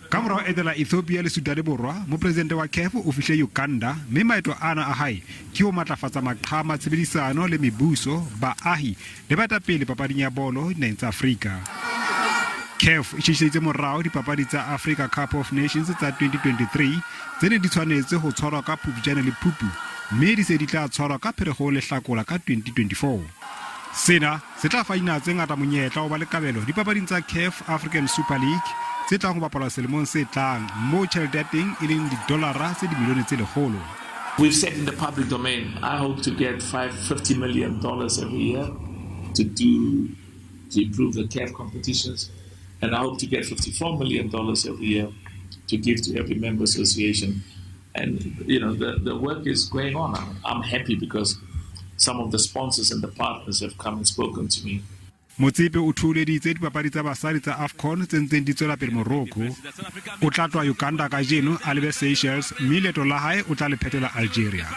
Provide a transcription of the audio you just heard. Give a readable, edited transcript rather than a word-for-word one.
Ka mora ho etela Ethiopia le Sudane Borwa, Mopresidente wa CAF o fihlile Uganda mme maeto ana a hae ke ho matlafatsa maqhama tshebedisano le mebuso, baahi le baetapele papading ya bolo dinaheng tsa Afrika. CAF e tjhetjhiseditse morao dipapadi tsa Africa Cup of Nations tsa 2023 tse neng di tshwanetse ho tshwarwa ka Phupjane le Phupu mme di se di tla tshwarwa ka Pherekgong le Hlakola ka 2024. Sena se tla fa dinaha tse ngata monyetla wa ho ba le kabelo dipapading tsa CAF African Super League tse tlang ho bapalwa selemong se tlang moo tjhelete ya teng e leng didolara tse dimilione tse lekgolo. We've said in the public domain, I hope to get $550 million every year to do to improve the CAF competitions, and I hope to get $54 million every year to give to every member association. And the work is going on. I'm happy because some of the sponsors and the partners have come and spoken to me. Motsepe o thoholeditse dipapadi tsa basadi tsa AFCON tse ntseng di tswela pele Morocco. O tla tloha Uganda kajeno a lebe Seychelles mme leeto la hae o tla le phethela Algeria.